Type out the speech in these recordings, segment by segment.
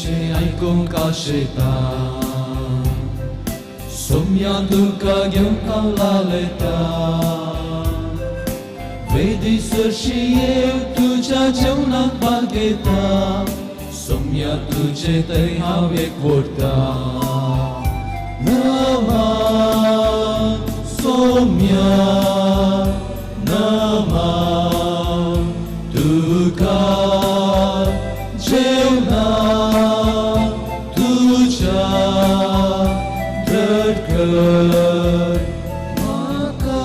तुजें आयकूंक आशेता सोम्या तुका घेवंक हांव लालयता वेदी सरशी येव तुज्या जेवणाक भाग घेता सोम्या तुजे थंय हांव एकवटता नमा सोम्या नमा तुका जेवणाक तुज्या धडकर म्हाका.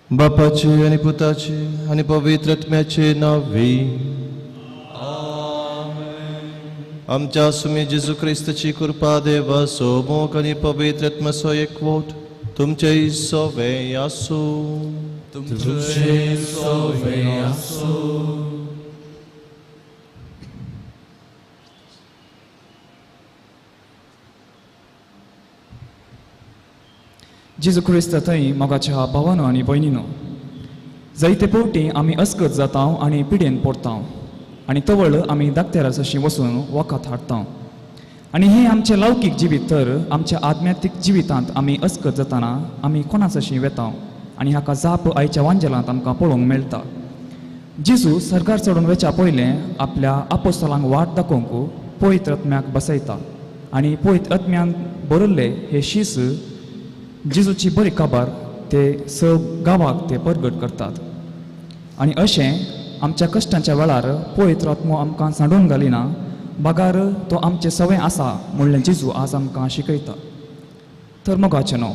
बापाचे आनी पुताचे आनी पवित्र आत्म्याचे नांवे. आमच्या सुमी जेजू क्रिस्ताची कृपा देवाचो मोग आनी पवित्र आत्म्याचो एकवट तुमचे सवे आसूं. तुमचे सवे आसूं. जेजू क्रिस्त थंय मोगाच्या भावानो आनी भयणीनो, जायते फावटी आमी अस्कत जाता आनी पिडेन पडटा आनी तवळ आमी दाक्तेरासशी वचून वखद हाडटा आनी हें आमचें लौकीक जिवीत तर आमच्या आध्यात्मीक जिवितांत आमी अस्कत जातना आमी कोणासशी वेता आनी हाका जाप आयच्या वांजेलांत आमकां पळोवंक मेळटा. जेजू सरकार चडून वेच्या पयलें आपल्या आपोस्तलांक वाट दाखोवंक पवित्र आत्म्याक बसयता आनी पवित्र आत्म्यान बरयल्ले हे शीस जेजूची बरी खबर ते स गांवाक ते परगट करतात आनी अशें आमच्या कश्टांच्या वेळार पवित्र आत्मो आमकां सांडून घालिना बगार तो आमचें सवंय आसा म्हणलें जेजू आज आमकां शिकयता. तर मोगाचें न्हू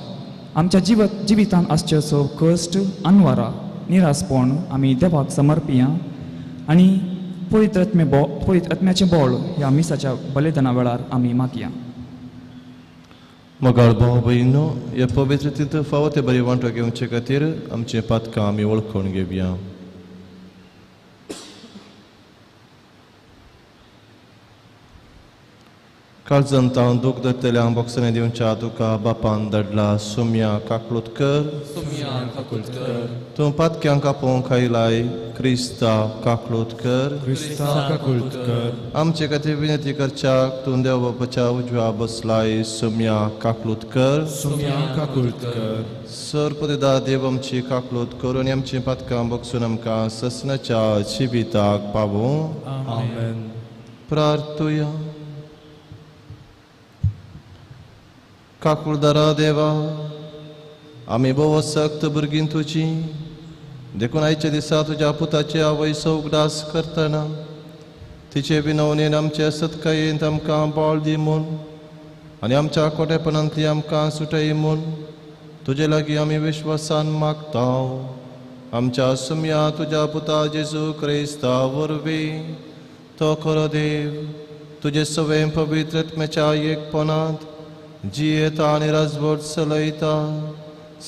आमच्या जिवितांत आसचे सो कश्ट अनवारा निरासपण आमी देवाक समर्पिया आनी पवित्र आत्म्याचें बळ ह्या मिसाच्या बलिदाना वेळार आमी मागया. मोगाळ भाव भयणीनो, ह्या पवित्रतेंत फावो ते बरी वांटो घेवचे खातीर आमचें पातकां आमी वळखून घेवया. काळजांत हांव दूख धरतल्यांक बोगसणें दिवच्या तुका बापान धाडला सोम्या काकलूत कर. सोम्या काकूत कर. तूं पातक्यांक आपोवंक आयलाय क्रिस्ता काकलूत कर. क्रिस्ता काकूत कर. आमचे खातीर विनंती करच्याक तूं देव बापाच्या उजव्या बसलाय सोम्या काकलूत कर. सोम्या काकूत कर. सरपतिदा देव आमची काकलूत करून आनी आमचीं पातकां बोगसून आमकां ससनाच्या जिविताक पावूं. आमेन. प्रार्थुया. काकुळदारा देवा, आमी भोव सक्त भुरगीं तुजी, देखून आयच्या दिसा तुज्या पुताचे आवयचो उगडास करतना तिचे विनवणेन आमचे सत्कायेंत आमकां बळ दी म्हूण आनी आमच्या खोटेपणांतली आमकां सुटय म्हूण तुजे लागीं आमी विश्वासान मागता. आमच्या सुम्या तुज्या पुता जेजू क्रिस्ता वरवीं तो खरो देव तुजे सवें पवित्र आत्म्याच्या एकपणांत जियेता आनी राजवट चलयता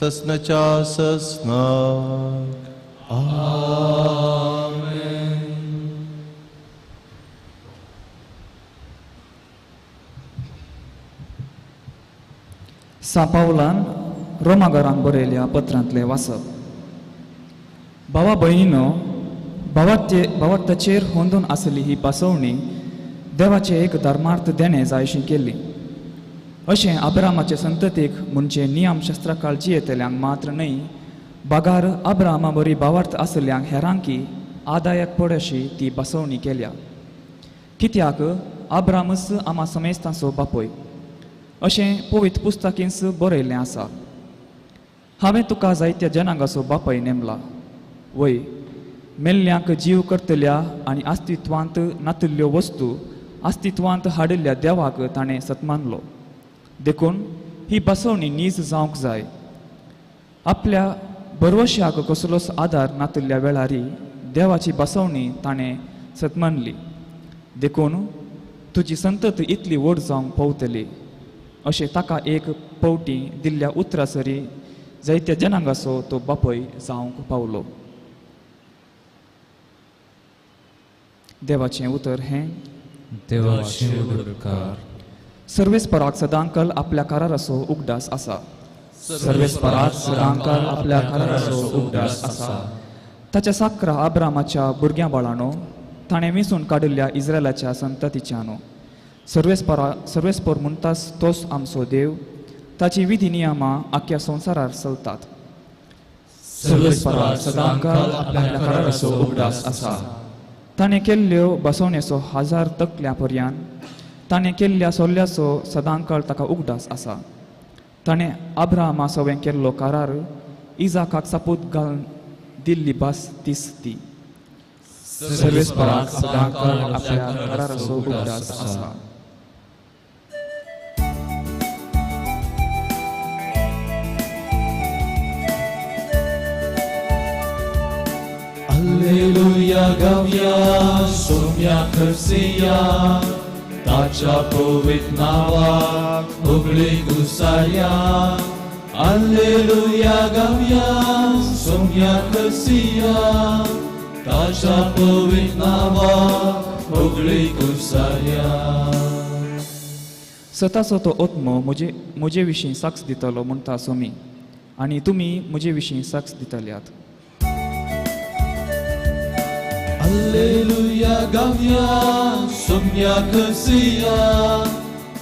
ससनाच्या ससनाक. आमेन. सा पावलान रोमाघरांक बरयल्या पत्रांतलें वाचप. भावा भयणीनो, भावार्थाचेर होंदून आसली ही पासवणी देवाचें एक धर्मार्थ देणें जायशी केल्ली. अशें अब्रामाचे संततीक म्हणजे नियमशास्त्रा काळजी येतल्यांक मात्र न्हय बागार अब्रामा बरी भावार्थ आसल्यांक हेरांकी आदायक पडशी ती बसवणी केल्या. कित्याक अब्रामच आमा समेस्तांचो बापूय अशें पवित्र पुस्तकींच बरयल्लें आसा. हांवें तुका जायत्या जनांगाचो बापूय नेमला वय मेल्ल्यांक जीव करतल्या आनी अस्तित्वांत नातिल्ल्यो वस्तू अस्तित्वांत हाडिल्ल्या देवाक ताणें सत्मानलो. देखून ही बसवणी नीज जावंक जाय. आपल्या बरवश्याक कसलोच आदार नातिल्ल्या वेळारी देवाची बसवणी ताणें सत्मानली. देखून तुजी संतत इतली व्हड जावंक पावतली अशें ताका एक पावटी दिल्ल्या उतरासरी जायत्या जनांगाचो तो बापूय जावंक पावलो. देवाचें उतर हें. देवाचें उपकार. सर्वेस्पराक सदांकाल आपल्या कराराचो उगडास आसा. सर्वेस्पराक सदांकाल आपल्या कराराचो उगडास आसा. ताच्या साकरा आब्रामाच्या भुरग्यां बाळानो, ताणें वेंचून काडिल्ल्या इस्रायलाच्या संततीच्यानो. सर्वेस्परा सर्वेस्पर म्हणटास तोच आमचो देव, ताची विधी नियमां आख्या संवसारार चलतात. सर्वेस्परा सदांकाळ आपल्या कराराचो उगडास आसा. ताणें केल्ल्यो बसवणेचो हजार तकल्या पर्यान, ताणें केल्ल्या सोल्ल्याचो सदांकाळ ताका उगडास आसा. ताणें अब्राहमा सवें केल्लो करार, इजाकाक सापूत घालून दिल्ली भास तीच ती. सर्वेस्पराक सदांकाळ आपल्या कराराचो उगडास आसा. Alleluia गावया सोम्या खर्सिया, ताच्या पवित्र नावाक होगळी गुसाया. Alleluia गावया सोम्या खर्सिया, ताच्या पवित्र नावाक होगळी गुसाया. सताचो तो आत्मो म्हजे म्हजे विशीं साक्ष दितलो म्हणटा सोमी, आनी तुमी म्हजे विशीं साक्ष दितल्यात. Alleluia गावया सोम्या खर्सिया,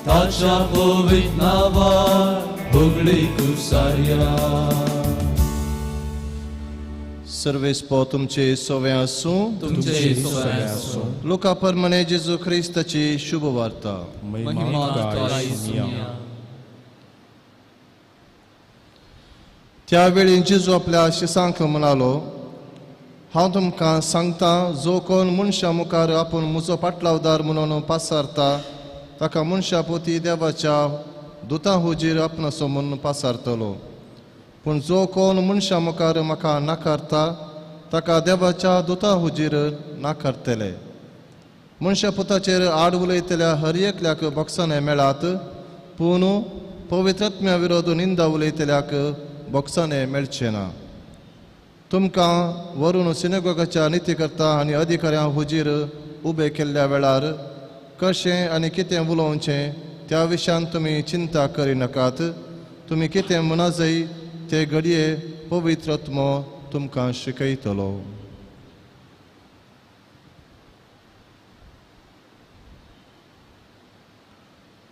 ताच्या पवित्र नावाक होगळी गुसाया. सर्वेस्पो तुमचे सोवे आसूं. तुमचे सोवे आसूं. लुका परमणे जेजू ख्रिस्ताची शुभ वार्ता. महिमा तुका सुनिया. त्या वेळी जेजू आपल्या शिसांक म्हणालो, हांव तुमकां सांगता, जो कोण मनशा मुखार आपूण म्हजो पाटलावदार म्हणून पासारता ताका मनशा पोती देवाच्या दुतां हुजीर आपणासो म्हणून पासारतलो. पूण जो कोण मनशा मुखार म्हाका नाकारता ताका देवाच्या दुतां हुजीर नाकारतले. मनशा पुताचेर आड उलयतल्या हर एकल्याक बोक्साने मेळात, पूण पवित्रात्म्या विरोध निंदा उलयतल्याक बोक्साने मेळचें ना. तुमकां व्हरून सिनेगोगाच्या नितीकर्ता आनी अधिकाऱ्यां हुजीर उबे केल्ल्या वेळार कशें आनी कितें उलोवचें त्या विशयान तुमी चिंता करिनाकात. तुमी कितें म्हणा जाय ते घडये पवित्र आत्मो तुमकां शिकयतलो.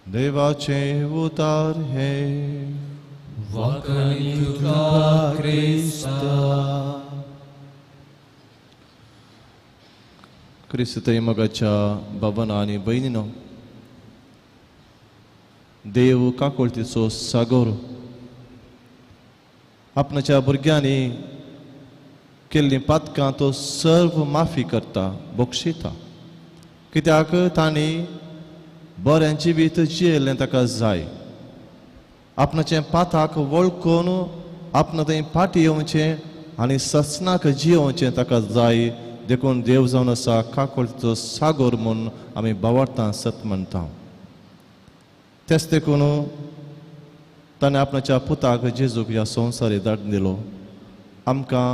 देवाचें उतार हें. वाखाणी तुका क्रिस्ता. क्रिस्तय मोगाच्या बाबांनो आनी भयणीनो, देव काकुळतीचो सागोर आपणाच्या भुरग्यांनी केल्लीं पातकां तो सर्व माफी करता, बक्षिता. कित्याक तांणी बरें जिवीत जियेल्लें ताका जाय. आपणाचें पाताक वळखून आपणा थंय फाटीं येवचें आनी ससनाक जियोवचें ताका जाय. देखून देव जावन आसा काकुळतीचो सागोर म्हूण आमी बावडटां सत म्हणटा. तेच देखून ताणें आपणाच्या पुताक जेजूक ह्या संवसारी धाडून दिलो, आमकां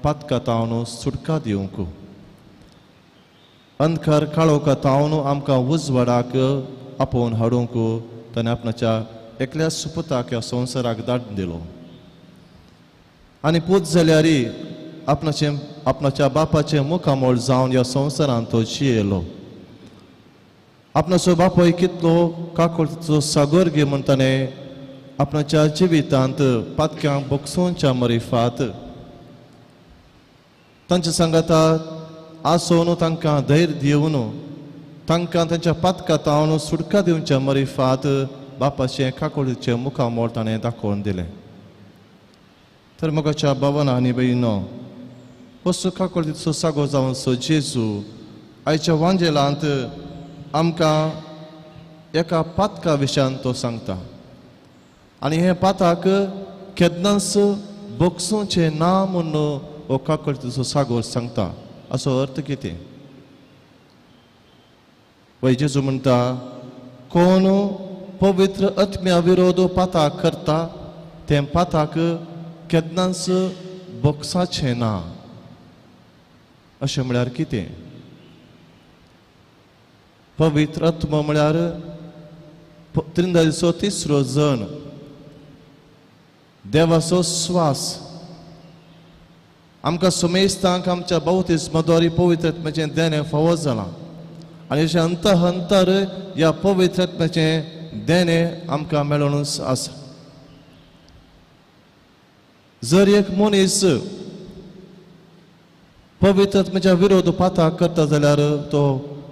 पातका तावन सुटका दिवंक, अंधकार काळोखा तावन आमकां उजवाडाक आपोवन हाडूंक ताणें आपणाच्या एकल्या सुपुताक ह्या संवसाराक धाडून दिलो. आनी पूत जाल्यार आपणाचें आपणाच्या बापाचें मुखामळ जावन ह्या संवसारांत तो जियेलो. आपणाचो बापूय कितलो काकुळतीचो सागोर गे म्हूण ताणें आपणाच्या जिवितांत पातक्यांक बगसोवच्या मरिफात तांच्या सांगाता आसोवन तांकां धैर्य दिवन तांकां तांच्या पातका तावन सुटका दिवच्या मरिफात बापाचें काकुळतीचें मुखामळ ताणें दाखोवन दिलें. तर मोगाच्या बाबान आनी भयणीनो, वस्तू काकुळतीचो सागो जावन सो जेजू आयच्या वांजेलांत आमकां एका पातका विशयान तो सांगता. आनी हें पाताक केन्नाच बगसोवचें ना म्हूण हो काकुळतीचो सागोर सांगता. असो अर्थ कितें? वय जेजू म्हणटा, कोण पवित्र आत्म्या विरोध पाताक करता तें पाताक केन्नाच बगसाचें ना. अशें म्हळ्यार कितें? पवित्र आत्मो म्हळ्यार त्रिंदाचो तिसरो जण, देवाचो स्वास. आमकां सुमेस्तांक आमच्या बावतिस्माद्वारे पवित्र आत्म्याचें देणें फावो जालां आनी अशें अंतर ह्या पवित्र आत्म्याचें देणें आमकां मेळूनच आसा. जर एक मनीस पवित्र आत्म्याच्या विरोध पाताक करता जाल्यार तो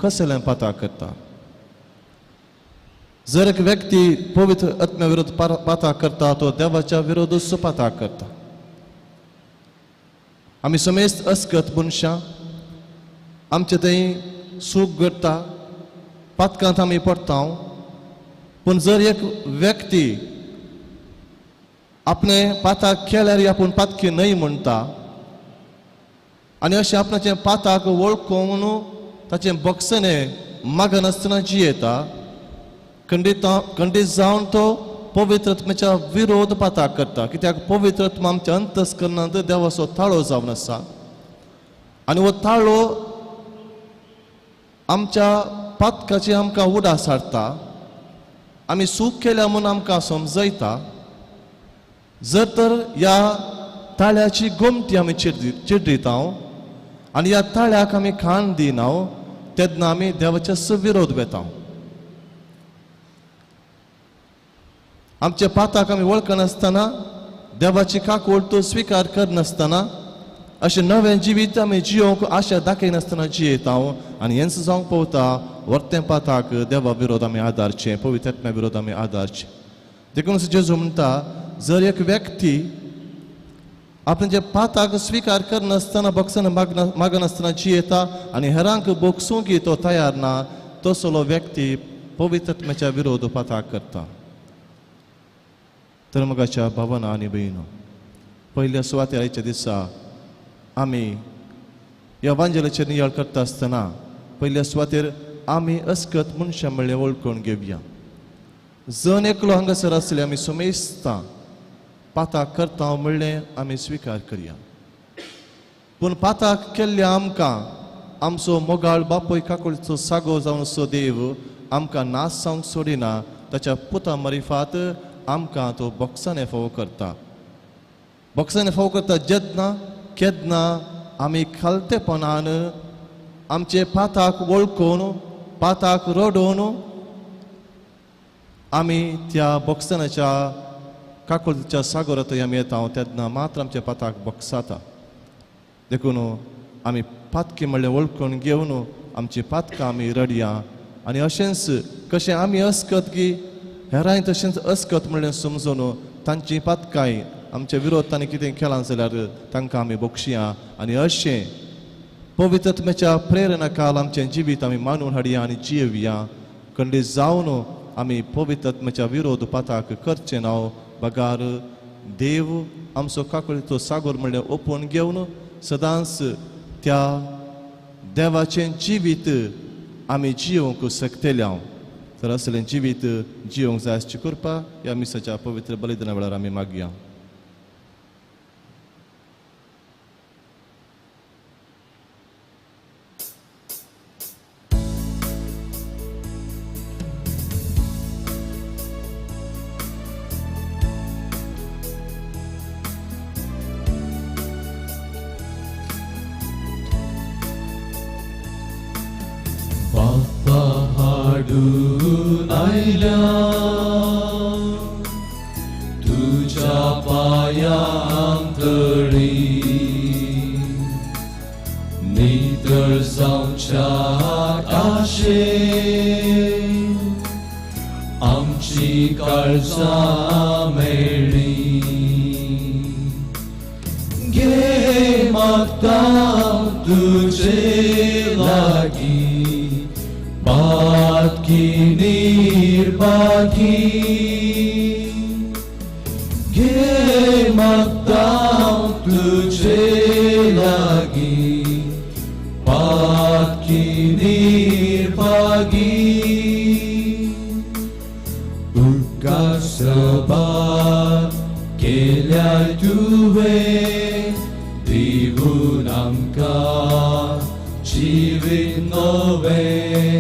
कसलें पाताक करता? जर एक व्यक्ती पवित्र आत्म्या विरोध पाताक करता तो देवाच्या विरोधूच पाताक करता. आमी समेस्त अस्कत मनशां, आमचे थंय सूख घडटा, पातकांत आमी पडटा. पूण जर एक व्यक्ती आपणे पाताक केल्यार आपूण पातकी न्हय म्हणटा आनी अशें आपणाचें पाताक वळखून ताचें बक्षणें मागनासतना जियेता, खंडीत जावन तो पवित्र आत्म्याच्या विरोध पाताक करता. कित्याक पवित्र आत्मा आमच्या अंतस्करणांत देवाचो ताळो जावन आसा आनी हो ताळो आमच्या पातकाची आमकां उडास हाडटा. आमी चूक केल्या म्हूण आमकां समजयता. जर तर ह्या ताळ्याची गोमटी आमी चिड्डिता आनी ह्या ताळ्याक आमी खाण दिना तेन्ना आमी देवाच्या विरोध वेता. आमच्या पाताक आमी वळखनासतना, देवाची काकूळ स्विकार करनासतना, अशें नवें जिवीत आमी जियोवंक आशा दाखयनासतना जियेता आनी हेंच जावंक पवता वर्तें पाताक देवा विरोध आमी आदारचें, पवित्र आत्म्या विरोध आमी आदारचें. देखून जेजू म्हणटा जर एक व्यक्ती आपणे पाताक स्विकार करनासतना बक्षण मागनासतना जियेता आनी हेरांक बक्षूंक तो तयार ना, तसलो व्यक्ती पवित्र आत्म्याच्या विरोध पाताक करता. तर मगाच्या भावना आनी भयणो, पयल्या सुवातेर आयच्या दिसा आमी ह्या वांजेलाचेर नियाळ करता आसतना पयल्या सुवातेर आमी अस्कत मनशां म्हळ्ळें वळखून घेवया. जण एकलो हांगासर आसले आमी सुमेस्तां पाताक करता म्हणलें आमी स्विकार करया. पूण पाताक केल्ल्या आमकां आमचो मोगाळ बापूय काकुळचो सागो जावन सो देव आमकां नाश जावंक सोडिना, ताच्या पुता मरिफात आमकां तो बक्षाने फावो करता. बक्षाने फावो करता जेन्ना केन्ना आमी खालतेपणान आमचे पाताक वळखून पाताक रडोवन आमी त्या बक्षानाच्या काकुळच्या सागरांत आमी येता तेन्ना मात्र आमच्या पाताक बक्षाता. देखून आमी पातकी म्हणलें वळखून घेवन आमची पातकां आमी रडया आनी अशेंच कशें आमी अस्कत की हेरांय तशेंच अस्कत म्हणलें समजून तांची पातकाय आमचे विरोध तांणी कितें केलां जाल्यार तांकां आमी बक्षया आनी अशें पवित्र आत्म्याच्या प्रेरणा काल आमचें जिवीत आमी मानून हाडया आनी जियेवया. खंडीत जावन आमी पवित्र आत्म्याच्या विरोध पाताक करचें ना, बगार देव आमचो काकुळीचो सागोर म्हणलें ओपून घेवन सदांच त्या देवाचें जिवीत आमी जियोवंक शकतले. तर असलें जिवीत जियोवंक जाय आसची कृपा ह्या मिसाच्या पवित्र बलिदाना वेळार आमी मागया. बाप्पा हाडून आयल्या तुझ्या पायांतळी, नितळ जावच्या आशेन आमची काळजां मेळ्ळी. घे मागता तुझे लागीं पातकी निर्भागी, घे मागता तुझे लागीं पातकी निर्भागी. उपकार सभार केल्या तुवें दिवून आमकां जिवीत नवें,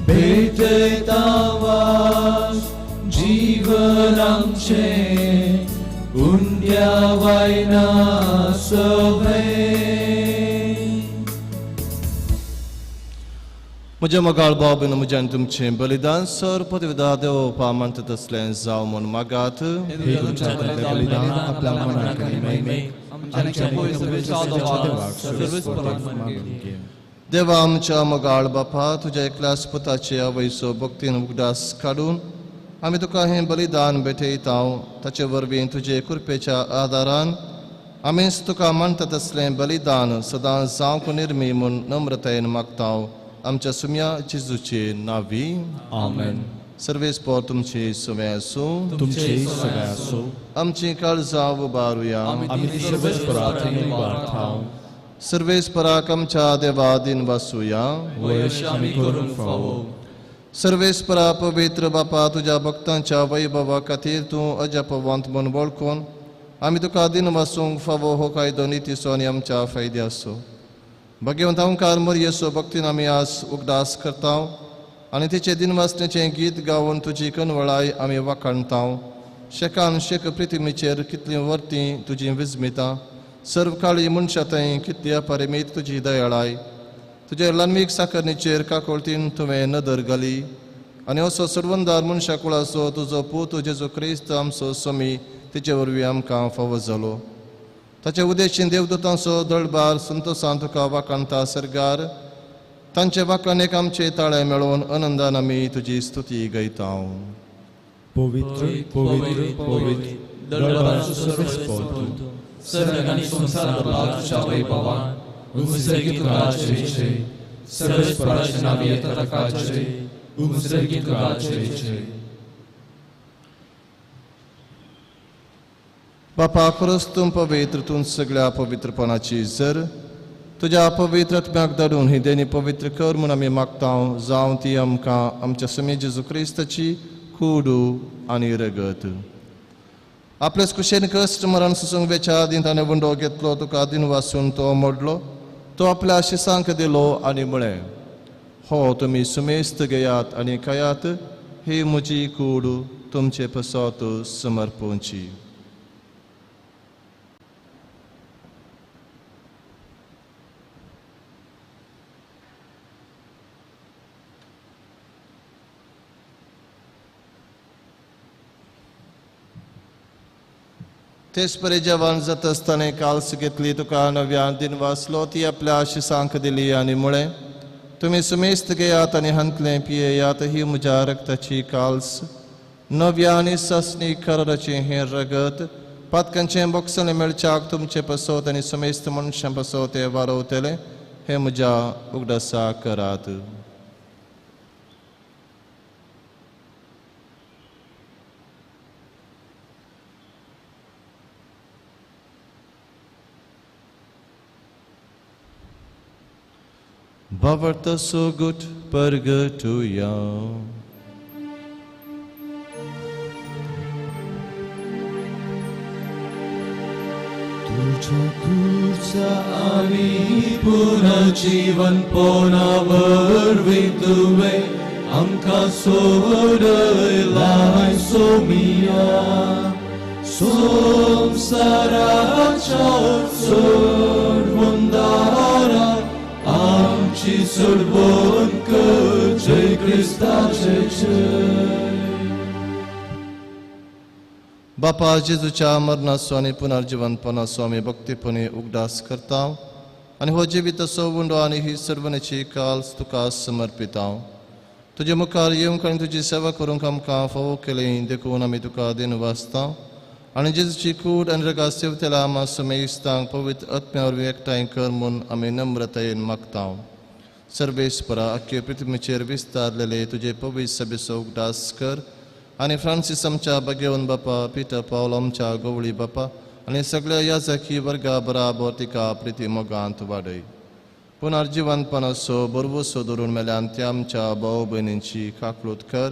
भेटयता वास जीवन आमचें उंड्या वायना सवें. म्हज्या मोगाळ भाव भयणींनो, म्हजें आनी तुमचें बलिदान सर पदविदा देवोपा मानता तसलें जावं म्हूण मागात. बलिदान आपल्या मनाक आनी महिमेक आमच्या देवाक सर्वेस्पराक मानून घे. देवा आमच्या मोगाळ बापा, तुज्या एकल्याच पुताचे आवयचो भक्तीन उगडास काडून आमी तुका हें बलिदान भेटयता. ताचे वरवीं तुजे कृपेच्या आदारान आमीच तुका मानता तसलें बलिदान सदां जावंक निर्मी म्हूण नम्रतायेन मागता. आमच्या सुम्या जेजूचे नांवी आमेन. सर्वेस्पर तुमची सुवे आसूं. तुमचे सगळे आसूं. आमची काळजां उबारुया. आमी ती सर्वेस्परा थंय उबारता. सर्वेस्पराक आमच्या देवा दिन वासूया. वयश आमी करूंक फावो. सर्वेस्परा पवित्र बापा, तुज्या भक्तांच्या वैभवा खातीर तूं अजापवंत म्हूण वळखून आमी तुका दिन वासूंक फावो हो कायदो नितीचो आनी आमच्या फायद्याचो. भाग्यवंत ओंकार मरयेचो भक्तीन आमी आज उगडास करता आनी तिचे दिनवासनेचें गीत गावन तुजी कनवळाय आमी वाखाणता. शेकान शेक प्रितिमीचेर कितलीं वर्तीं तुजी विजमितां, सर्व काळी मनशां थंय कितली अपरिमीत तुजी दयाळाय. तुजे ल्हानवीक साकरणीचेर काकोळतीन तुवें नदर घाली आनी असो सर्वंदार मनशा कुळाचो तुजो पूत जेजू क्रिस्त आमचो स्वामी तिचे वरवीं आमकां फावो जालो. ताचे उदेशीन देवदूतांचो दळबार संतोसान तुका वाखाणता सर्गार. तांचे वाखाणेक आमचे ताळे मेळोवन आनंदान आमी तुजी स्तुती गायता. पवित्र पवित्र पवित्र दळबाराचो सर्वेस्पर तूं, सर्ग आनी संवसार भरला तुज्या वैभवान. उमसर्गीत तुका जय जय. सर्वेस्पराचे नांव येता ताका जय. उमसर्गीत तुका जय जय. बापा, खरोच तूं पवित्र, तूं सगळ्या पवित्रपणाची जर तुज्या पवित्र आत्म्याक धाडून ही देणी पवित्र कर म्हूण आमी मागता. जावं ती आमकां आमच्या स्वामी जेजू क्रिस्ताची कूड आनी रगत. आपलेच कुशेन कश्ट मरण सोसूंक वेच्या आदीं ताणें वंडो घेतलो, तुका दिन वासून तो मोडलो, तो आपल्या शिसांक दिलो आनी म्हळें, हो तुमी सुमेस्त घेयात आनी खायात, ही म्हजी कूड तुमचे पसत समर्पूंची. तेच परी जेवण जाता आसतना काल्स घेतली, तुका नव्यान दिन वाचलो, ती आपल्या शिसांक दिली आनी म्हळें, तुमी सुमेस्त घेयात आनी हांतलें पियेयात, ही म्हज्या रक्ताची काल्स, नव्या आनी सासणी कराराचें हें रगत, पातकांचें बोगसणें मेळच्याक तुमचे पसत आनी सुमेस्त मनशां पसत तें वारवतलें, हें म्हज्या उगडासा करात. भावार्थ सोगूट परगटुया. तुझ्या खुर्चा आणि पुनर्जीवनपणा वरवीं तुवें आमकां सोडयलाय सोमिया. संवसाराच्या सोडवणदारा आमची सोडवण कर, जय क्रिस्ताचे जय. बापा, जेजूच्या मरणाचो आनी पुनर्जिवनपणाचो आमी भक्तीपणी उगडास करता आनी हो जिविताचो उंडो आनी ही सर्वणेची काल्स तुका समर्पिता. तुजे मुखार येवंक आनी तुजी सेवा करूंक आमकां फावो केली देखून आमी तुका दिन वाचता आनी जेजूची कूड आनी रगात सेवतेल्या आमा समेस्तांक पवित्र आत्म्या वरवीं एकठांय कर म्हूण आमी नम्रतायेन मागता. सर्वेस्परा, आख्खे पृथ्वीचेर विस्तारलेले तुजे पवित्र सभेचो उगडास कर आनी फ्रांसीस आमच्या भाग्यवंत बापा, पिटर पावल आमच्या गवळी बापा आनी सगळ्या याजकी वर्गा बराबर तिका प्रिती मोगांत वाडय. पुनर्जिवनपणाचो बरवसो धरून मेल्यान त्या आमच्या भाव भयणींची काकळूत कर.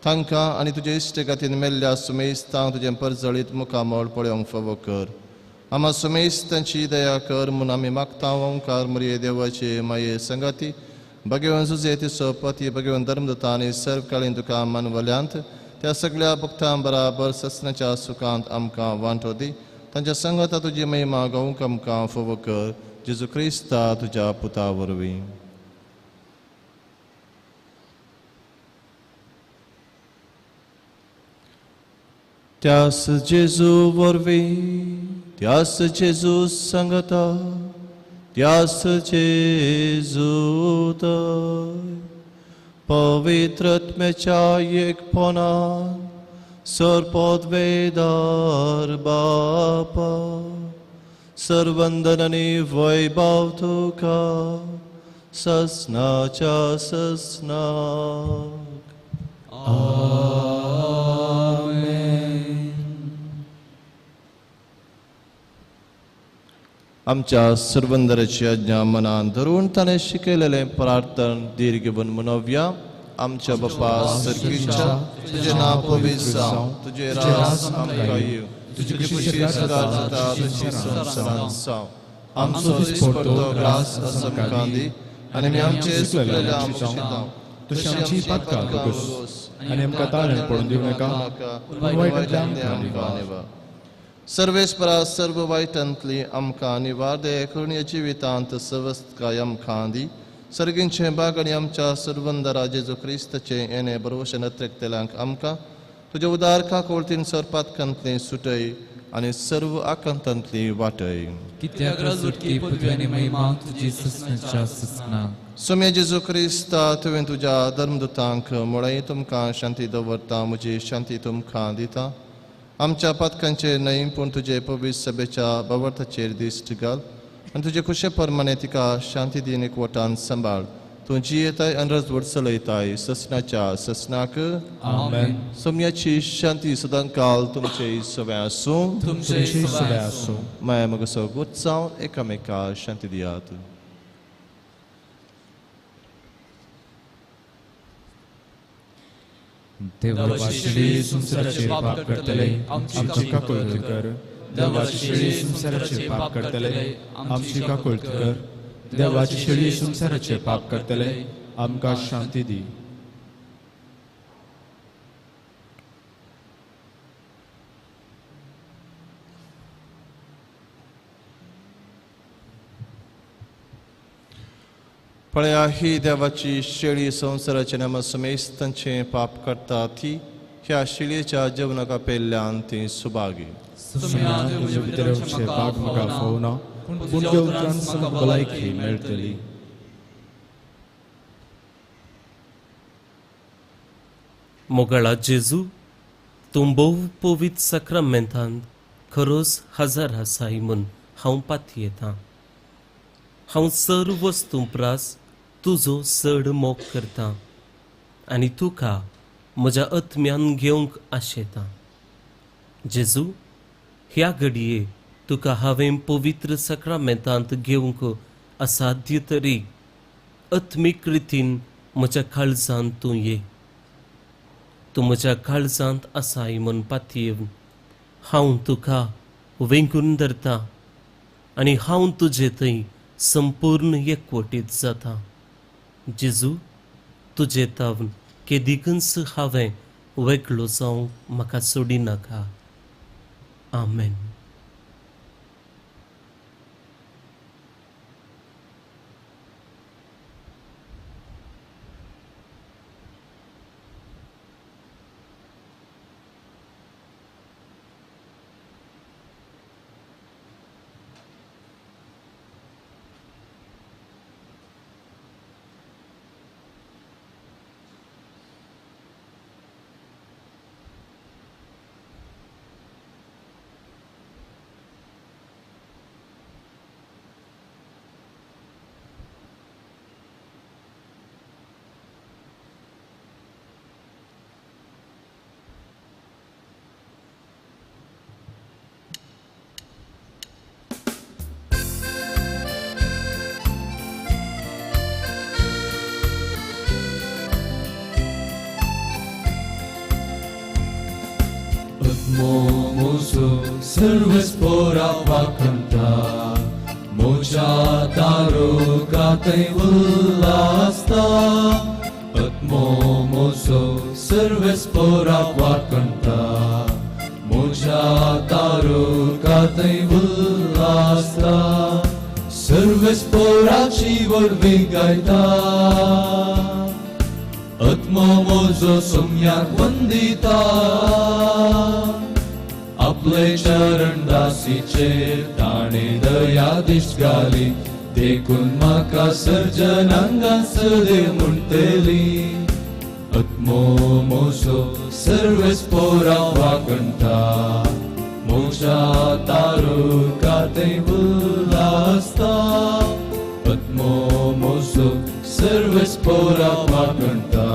तांकां आनी तुजे इश्टगातीन मेल्ल्या सुमेस्तांक तुजें परजळीत मुखामळ पळोवंक फावो कर. आमा सुमेस्तांची दया कर म्हूण आमी मागता. ओंकार मरये देवाचे माये संगाती भाग्यवंत जुजे तिचो पती भाग्यवंत धर्मदत्ता आनी सर्व काळीन तुका मानवल्यांत त्या सगळ्या भक्तां बराबर ससनाच्या सुखांत आमकां वांटो दी. तांच्या संगता तुजी महिमा गावंक आमकां फावो कर. जेजू क्रिस्ता तुज्या पुता वरवीं. त्यास जेजू वरवीं, त्यास जेजू सांगता, त्यास जेजू थंय पवित्रत्मेच्या एकपणान सरपदवेदार बापा सर्वंदन आनी वैभव तुका ससनाच्या ससनाक. आमेन. आमच्या सर्वंदराची आज्ञा मनान धरून ताणें शिकयलेलें प्रार्थन दीर्घ घेवन मनोवया. आमच्या बापा सर्गीच्या, तुजें नांव पवित्र जावं, तुजें राज आमकां येवं, तुजी खुशी सदां जाता तशी संवसारांत जावं. आमचो दिसपडतो ग्रास आस आमकां दी आनी आमी आमचे चुकलेले आमकां शिताव तशी आमची पातकां भोगोस आनी आमकां ताळें पडून दिवं नाका, पूण वायटांतल्यान आमकां निवार. सर्वेस्परा सर्व वायटांतली आमकां निवार दे, करुणे जिवितांत सवस्तकाय आमकां दी. सर्गींचे बाग आनी आमच्या सर्वंदरा जेजू क्रिस्ताचें येणे बरोवशें नत्रेकतेल्यांक आमकां तुज्या उदार काकोळतीन सरपातकांतली सुटय आनी सर्व आकांतांतली वाटय. कित्याक राजवटकी पदवी आनी महिमा तुजी ससनाच्या ससनाक. सोम्या जेजू क्रिस्ता, तुवें तुज्या धर्मदूतांक म्हळें, तुमकां शांती दवरता, म्हजी शांती तुमकां दिता. आमच्या पातकांचेर न्हय पूण तुजे पवित्र सभेच्या बावर्थाचेर दिश्ट घाल आनी तुजे खुशे प्रमाणे तिका शांती दीन एकवटान सांबाळ. तूं जियेताय आनी रजवट चलयताय ससनाच्या ससनाक. आमेन. सोम्याची शांती सदांकाल तुमचे सगळें आसूं. तुमचे सगळें आसूं. माया मगसो गुत जावन एकामेका शांती दियात. देवाची शेळी संवसाराचे पाप करतले आमची काकुळट कर. देवाची शेळी संवसाराचे पाप करतले आमची काकुळट कर. देवाची शेळी संवसाराचे पाप करतले आमकां शांती दी. पळया ही देवाची शेळी संवसाराचे नाम समेस्तांचें पाप करता ती ह्या शेळयेच्या जेवणाक पेल्ल्यान ती सुभागी. तुज्या भितर येवचें पाप म्हाका फावना, पूण तुज्या उतरान म्हाका भलायकी मेळटली. मोगाळा जेजू, तूं भोव पवित्र साक्रामेंतांत खरोच हजर आसाय म्हूण हांव पातयेतां. हांव सर्व वस्तूं प्रास तुजो चड मोग करतां आनी तुका म्हज्या आत्म्यान घेवंक आशेतां. जेजू, ह्या घडये तुका हांवें पवित्र साक्रामेंतांत घेवंक असाध्य तरी आत्मीक रितीन म्हज्या काळजांत तूं ये. तूं म्हज्या काळजांत आसाय म्हूण पातयेवन हांव तुका वेंगून धरतां आनी हांव तुजे थंय संपूर्ण एकवटीत जाता. जेजू, तुजे तावन केदिकूच हांवें वेगळो जावंक म्हाका सोडिनाका. आमेन. Servespora vakanta moja taruka ullasta atmo mozo servespora vakanta moja taruka ullasta servespora chivor vigaita atmo mozo somyak vandita. आपले चरण दासीचेर ताणें दया दिश्ट घाली देखून म्हाका सर्जनांगा सदैव म्हणटली आत्मो म्हजो सर्वेस पोरा वागणटा म्हज्या तारुका थंय उल्लासता आत्मो म्हजो सर्वेस पोरा वागणटा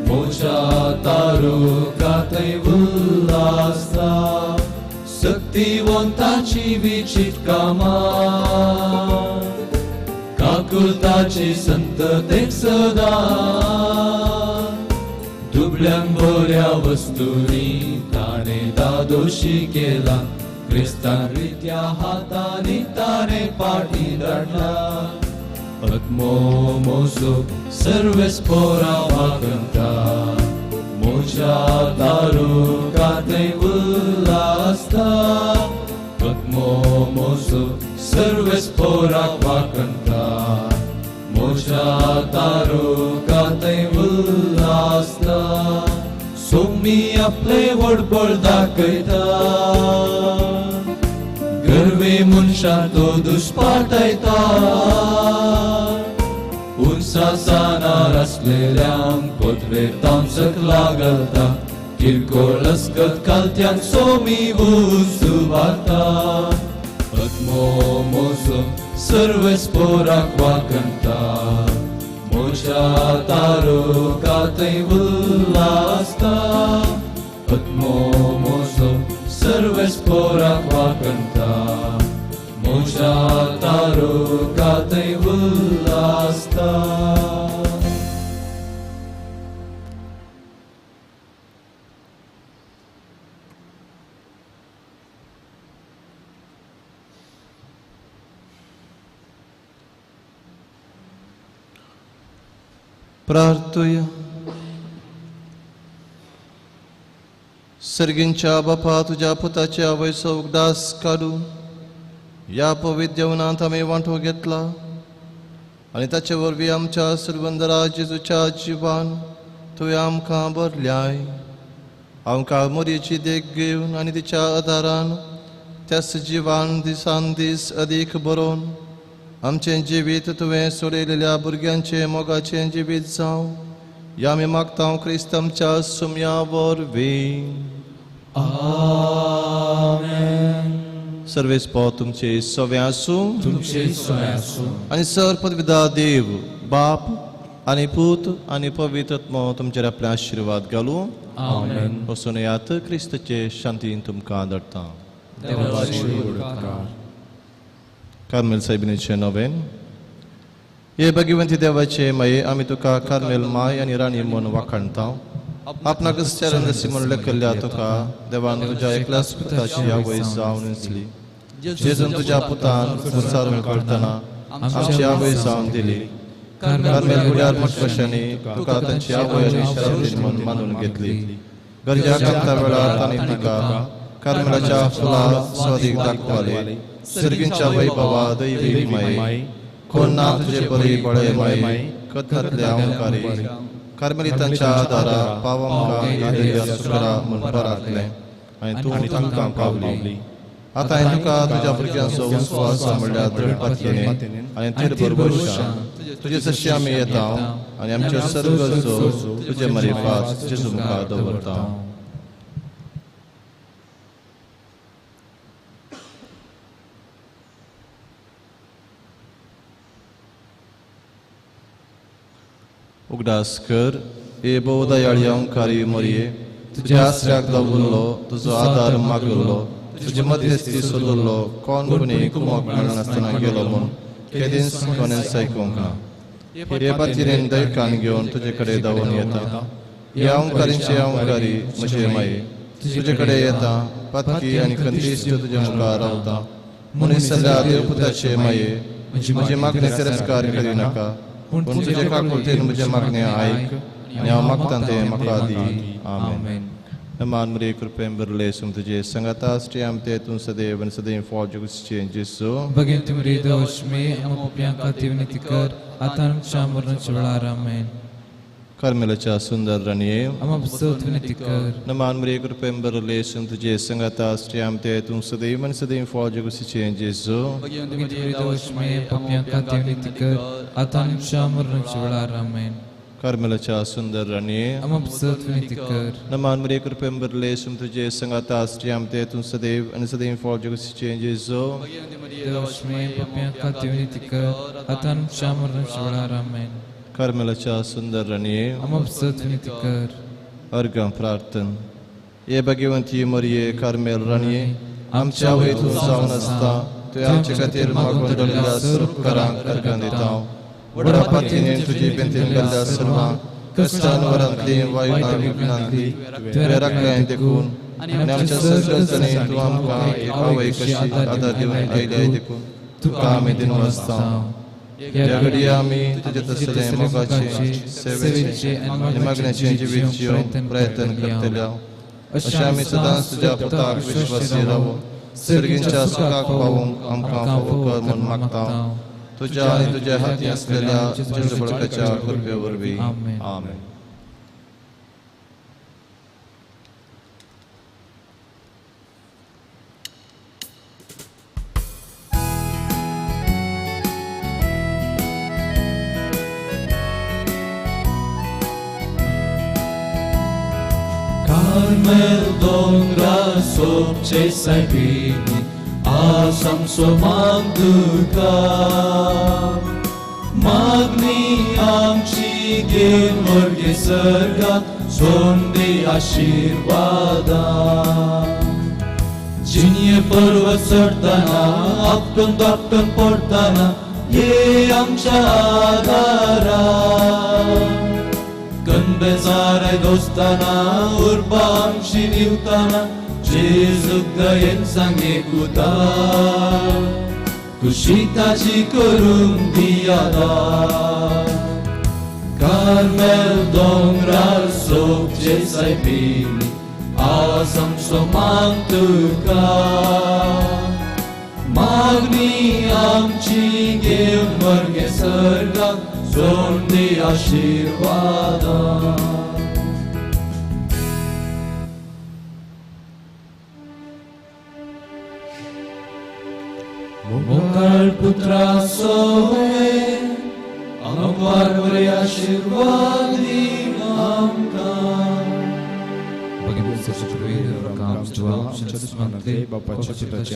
म्हज्या तारुका थंय उल्लासता शक्तिवंताची विचित कामां काकुळताची संततेक सदां दुबळ्यांक बऱ्या वस्तूंनी ताणें दादोशी केला क्रिस्तान रित्या हातांनी ताणें पाटी धाडला आत्मो म्हजो सर्वेस पोरा वागणटा म्हज्या तारुका थंय उल्लासता आत्मो म्हजो सर्वेस पोरा वागणटा म्हज्या तारुका थंय उल्लासता सोमी आपले व्हडबळ दाखयता गर्वे मनशां तो दुस्पाटयता उंचासानार आसलेल्यांक पदवेर तांचक घालता किरकोळ अस्कत घालत्यांक सोमी उंच उबारता आत्मो म्हजो सर्वेस पोराक वागणटा म्हज्या तारुका थंय उल्लासता आत्मो म्हजो सर्वेस पोराक वागणटा म्हज्या तारुका थंय उल्लासता. प्रार्थुया. सर्गींच्या बापा तुज्या पुताचे आवयचो उगडास काडून ह्या पवित्र जेवणांत आमी वांटो घेतला आनी ताचे वरवीं आमच्या सुरबंदरा जेजूच्या जिवान तुवें आमकां भरल्याय. आमकां मोरयेची देख घेवन आनी तिच्या आदारान त्याच जिवान दिसान दीस अदीक बरोवन आमचें जिवीत तुवें सोडयलेल्या भुरग्यांचें मोगाचें जिवीत जावं ह्या आमी मागता क्रिस्त आमच्या सुम्या वरवीं. आमेन. सर्वेस पाव तुमचे सवे आसूं तुमचे सवे आसूं आनी सर पदविदा देव बाप आनी पूत आनी पवित्र आत्मो तुमचेर आपले आशिर्वाद घालूं. आमेन. वचून येयात क्रिस्तचे शांतीन तुमकां धाडटा. कार्मेल सायबिणीचें नवेन. हे भगवंती देवाचे माये आमी तुका कार्मेल माय आनी राणी म्हूण वाखाणता. आपणाक चरणदासी म्हूण लेखिल्ल्या तुका देवान तुज्या एकल्याच पुताची आवय जावन दिली. जेजून तुज्या पुतान संवसार करतना आमची आवय जावन दिली. कार्मेल गुड्यार मठवाशांनी तुका तांची आवय आनी शरण म्हूण मानून घेतली. गरजा कांता वेळार तांणी तिका कार्मेलाच्या फुलां स्वादीक दाखवाले. सर्गींच्या वैभवा दैवीक माये कोण ना तुजे बरी बळे माये कथनांतले अंकारी कार्मेलितांच्या आदारा पावंका सुकरा म्हूण परातलें आनी तूं तांकां पावली. आतां हांवें तुका तुज्या भुरग्यांचो विस्वास म्हणल्यार दृढ पातयेने आनी थीर भरभरशा तुजे सशी आमी येता आनी आमच्यो सर्व गरजो तुजे मरिफात जेजू मुखार दवरता. उगडास कर ए भोवदयाळी अंकारी मोरये तुज्या आसऱ्याक दवरलो तुजो आदार मागलो तुजे मध्यस्थी सोदलो कोण कोणी कुमोक मेळनासतना गेलो म्हूण केदींच कोणेंच आयकूंक ना. हे पातीरेन दैकान घेवन तुजे कडेन धांवून येता. ह्या अंकारींचे अंकारी म्हजे माये तुजे कडेन येता पातकी आनी खंतीस्त तुजे मुखार रावता. मनीस जाल्यार देवपुताचे माये म्हजी मागणें तिरस्कार करिनाका पूण तुजे काकुळटेन म्हजें मागणें आयक आनी हांव मागतां तें म्हाका दी. आमेन. नमान मरे कृपेन भरले सुम तुजे संगाता आमते तूं सदैव आनी सदैव फौज जेजू. भगिनी मरे दोश मे आम पाप्यां खातीर विनंती कर आतां आमच्या मरणाच्या वेळार. आमेन. कार्मेलाच्या सुंदर राणये आमा पासत विनंती कर. नमान मरिये कृपेन भरले तुझे संगाता आसचे आमते तूं सदैव आनी सदैव फौज कुशीचे जेजू. पापयां खातीर विनंती कर आतां आनी आमच्या मरणाच्या वेळार. आमेन. कार्मेलाच्या सुंदर राणये आमा पासत विनंती कर. नमान मरिये कृपेन भरले तुझे संगाता आसचे आमते तूं सदैव आनी सदैव फौज कुशीचे जेजू. पापयां खातीर विनंती कर आतां आनी आमच्या मरणाच्या वेळार. आमेन. कार्मेलाच्या सुंदर राणये आमा पासत विनंती कर. अर्घ प्रार्थन. हे भगवंती मरिये कार्मेल राणये आमच्या वय तूं जावन आसता तुवें आमचे खातीर मागून दवरिल्ल्या सर्व उपकारांक अर्घां दिता. व्हडा पातीने तुजी बेंतीन गेल्ल्या सर्वांक कश्टान वरांतली वायट विघ्नांतली तुवें राखल्याय देखून आनी आमच्या सगळ्यांनी तूं आमकां एक आवय कशी आदार दिवन आयल्याय देखून तुका आमी दिनवासता. ह्या घडये आमी तुजे तसले मोगाचे सेवेचे आनी मागण्याचे जिवीत जिवंक प्रयत्न करतल्या अशें आमी सदांच तुज्या पुताक विश्वासी रावूं सर्गींच्या सुखाक पावूंक आमकां फावो कर म्हूण मागता तुज्या आनी तुज्या हाती आसलेल्या जेजू बळकाच्या कृपे वरवीं. आमेन. कार्मेल दोंगरा सोबचे सायबिणी आज आमचो मान तुका मागणी आमची घेवन वर्गे सर्गात सोंदी आशिर्वादा. जिणये पर्वत चडटना आपटून दापटून पडटना ये आमच्या आदारा. बेजाराय दोस्ताना उर्बा आमची दिवताना जेजूक दयेन सांगे कुता खुशी ताची करूंक दियादार. कार्मेल दोंगरार सोबचे सायबिणी आज आमचो मान तुका मागणी आमची घेवन वर्गे सर्गाक सोंदी आशिर्वादा. मोगाळ पुत्रा सोवे आमकां बरे आशिर्वाद दी आमकां.